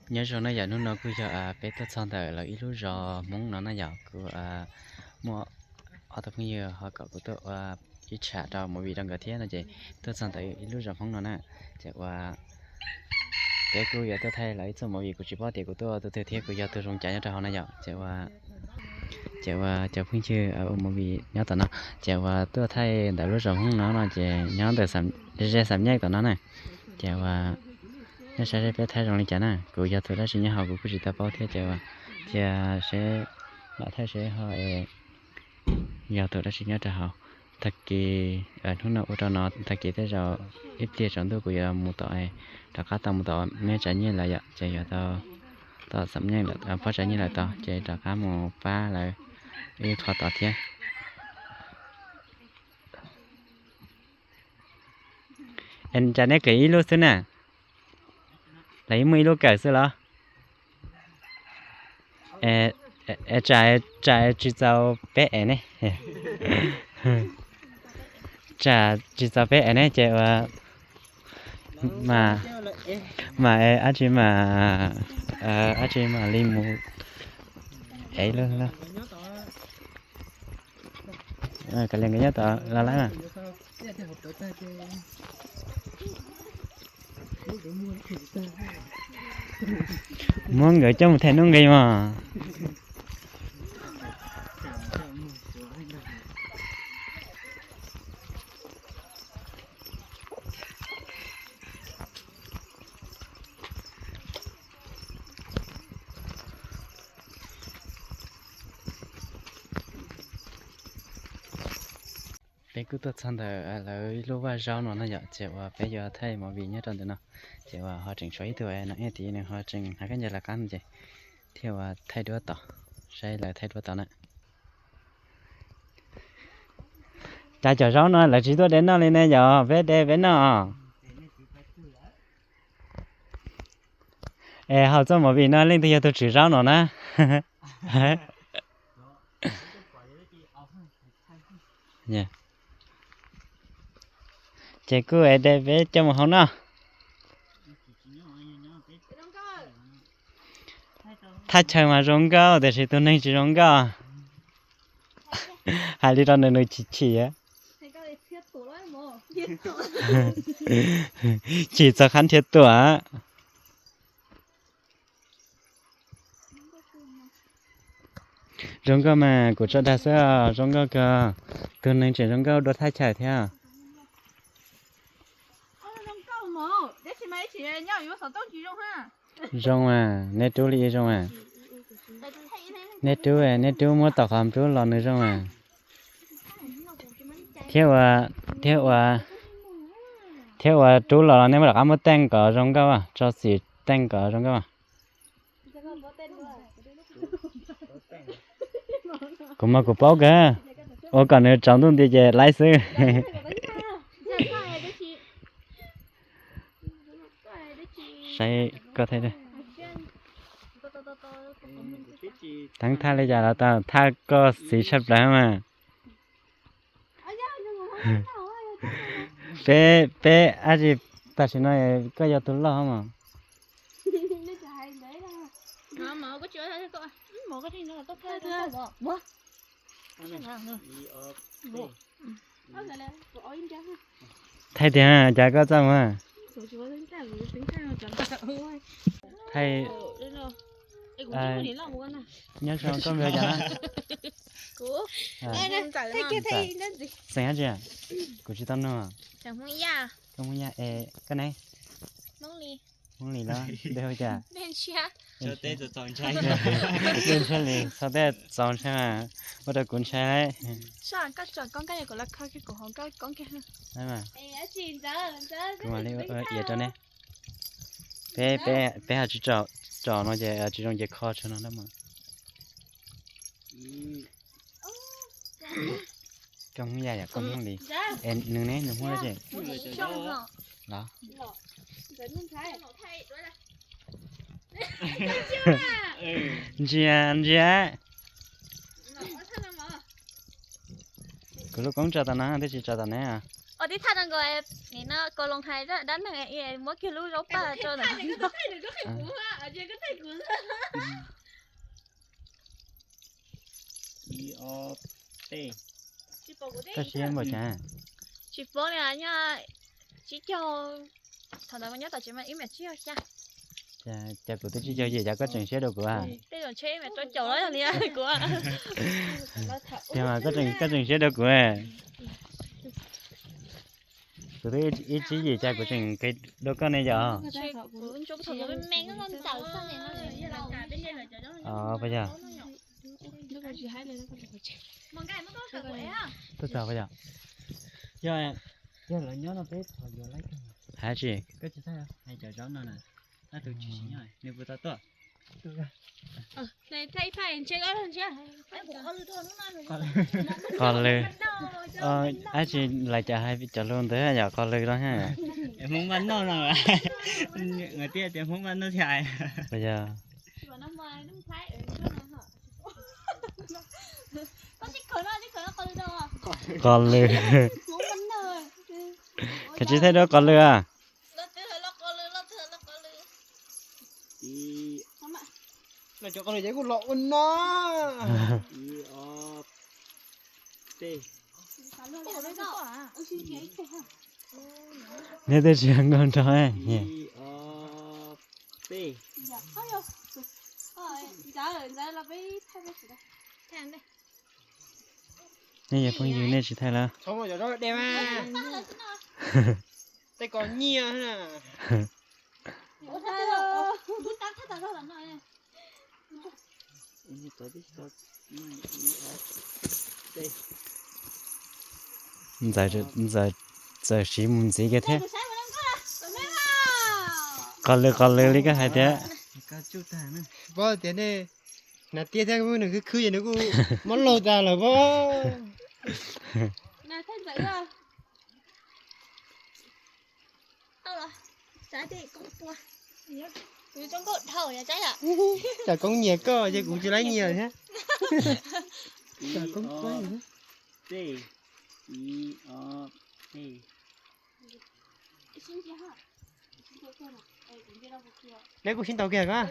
Nyob zoo na yom, hnub no kuj yog peb tuaj txog ntawm lawv ib lub zos Hmoob no na yom, kuj muaj ob tug phooj ywg ho kom kuv tuaj ua ib tsham rau movie rau nkawd thiab no ces tuaj txog ntawm ib lub zos Hmoob no na, ces ua peb kuj yuav tuaj thaij lawv ib txoj movie, kuv tsis paub tias kuv tuaj ua tus twg thiab kuv yog tus zoo cas nyob rau hauv na yom, ces ua ces ua cov phooj ywg ua movie nyob tom no, ces ua tuaj thaij ntawm lub zos Hmoob no no ces nyob ntawm ze Xam Nyaj tom no na, ces ua nej saib seb peb thaij zoo li cas na, kuv yog tus dab tsi nyob hauv kuv kuj tsis tau paub thiab, ces ua cia seb lam thaij seb ho es yog tus dab tsi nyob rau hauv. Tag kis hnub no ua rau no, tag kis tej zaum ib pliag tsaus ntuj kuv yuav mus tom, rov qab tau mus tom Meb Tsav Nyiaj lawm yom, ces yuav tau tom Xam Nyaj lawm, Phob Tsav Nyiaj lawm tod ces rov qab mus pab lawv ib qho tod thiab. Es cas neb kawm ib lub xwb na? Lawv yeej muaj ib lub kawm xwb los? Tsam tsis txaus peb ev ne. Tsam tsis txaus peb ev ne ces ua mas, mas dab tsi mas, dab tsi mam li mus ev lub. Kav liam nkawd nyob tod los lawm mas. Muab nkawd coj mus them nuj nqis mog. Peb kuj tuaj txog ntawm lawv ib lub vaj zaub no no yom, ces uas peb yuav thaij movie nyob rau ntawm no, ces uas ho tseem tshuav ib tug no ib tid nws ho tseem hnav kab ncaws lawv qab no ces thiaj uas thaij duab tod, saib lawv thaij duab tod na. Cas cov zaub no lawv tsis tuaj de noj li ne, yog peb de peb noj. Es hauv txoj movie no leej twg yog tus tswv zaub no na? Ces kuj es de peb coj mus hau noj. Thaj chaw mas zoo nkauj tiam sis tus neeg tsis zoo nkauj. Hais li rau nws, nws chim chim. Chim txog qhov nrhiav tuam. Zoo nkauj mas kuv tso dag xwb, zoo nkauj kawg. Tus neeg tseem zoo nkauj dua thaj chaw thiab. Zoo mas, neb rub li zoo mas. Neb rub, neb rub muab tom qhov rub los nws zoo mas. Thiab ua, thiab ua, thiab ua rub los los nej muab rov qab muab teej kom zoo nkauj, tso xim teej kom zoo nkauj. Kuv mas kuv paub kawg, ua kom nws tsaus ntuj nti ces laib xwb. Saib koj thaij, teeb thaj li cas los tau, thaj koj xis tshaj plaws mas. Peb, peb dab tsi, tam sim no koj yog tus loj mas. Thaij tiag, cas koj txaj muag. Thaij, nyob zoo, koj npe hu cas na? Xeem dab tsi? Kuv tsis tau nug. Koj Hmoob Yaj, koj ne? Hmoob Lis los npe hu cas? Dej Ntshiab Lis, txhob tej txaus ntshai mas, ua rau kuv ntshai. Kuv mam li ua iav rau ne. Peb, peb ho tsis tsom, tsom no ces tsis zoo ces kho tshuav no na mas. Koj Hmoob Yaj yom, koj Hmoob Lis. Es nws ne, nws Hmoob dab tsi? Los? Ntsia, ntsia. Kuv lub koob tso tom no, twb tsis tso tom ne. Ua tib thaj rau nkaus, nim no Kaus Loos hais zaj dab neeg, muab kiag lub zaub paj rau ntawm. Ib, ob, peb. Koj siab npaum cas? Tsis paub li, nyob tsib caug, thaum ntawd nyob tom tsev mas ib mev tsib caug xya. Cas kuv twb tsib caug yim cas koj tseem siab dua kuv a? Tej zaum ntshe ib mev rau caum los yog li kuv. Tiag mas koj tseem siab dua kuv. Kuv twb ib tsib yim cas kuv tseem nqis dua koj ne yom. Puas yog? Tuaj txog puas yog? Yog, yog lawv nyob no peb thov yuav laib kawg. Hais tsis? Koj tsis txhob hais cov zaub no na. Tus tsis nyob nws puas tau tuaj? Qos lw. Ab tsis lawv cov hais cov lus ntawd yog qos lw los ha. Hmoob Vaj Noj no, tias tias Hmoob Vaj Noj thiab. Yog qos lw. Koj tsis thaij duab qos lw a? Cov qos lw ces kuj los ua no. Neb twb tsis nkauj nraug. Nej yog phooj ywg nej tsis thaij lawm. Tej ko nyiaj na. Ntxawm siv mus ntxiv kiag thiab. Qos lw qos lw li koj hais tias. Paub tias nej hnav tiab thiab, nws khwb khwb ces nws kuj mob laug tas lawm pob. Tsam koob nyiam koj ces kuv tsis laib nyiam thiab. Tsam koob pab. Neb kuj sib ntaus kiag koj.